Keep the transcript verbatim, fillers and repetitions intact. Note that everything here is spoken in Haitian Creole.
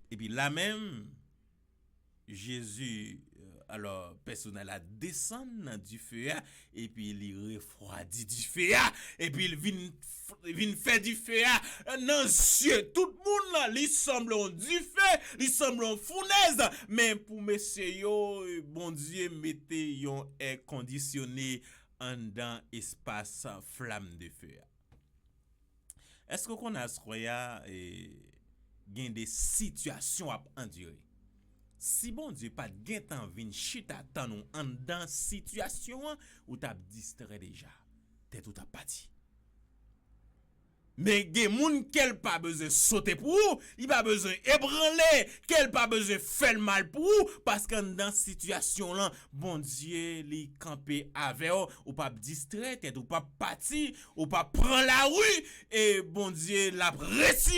Epi la menm, Jezi, alò, pèsonaj la desann nan dife a, epi li refwadi dife a, epi l vin, vin fè dife a nan zye tout moun. Li sanble yon dife, li sanble yon founèz, men pou mesye yo, Bondye mete yon èkondisyone anndan espas flam de fe a. Èske w konnen aswè a, e, gen de sitiyasyon w ap andire? Si Bondye pa t gentan vin chita tann ou anndan sitiyasyon an, ou t ap distrè deja. Tèt ou t ap pati. Men gen moun kè l pa bezwen sote pou ou, li pa bezwen ebranle, kè l pa bezwen fè l mal pou ou, paske anndan sitiyasyon lan, Bondye li kanpe avè w, ou p ap distrè tèt, ou p ap pati, ou p ap pran lari, e Bondye l ap retire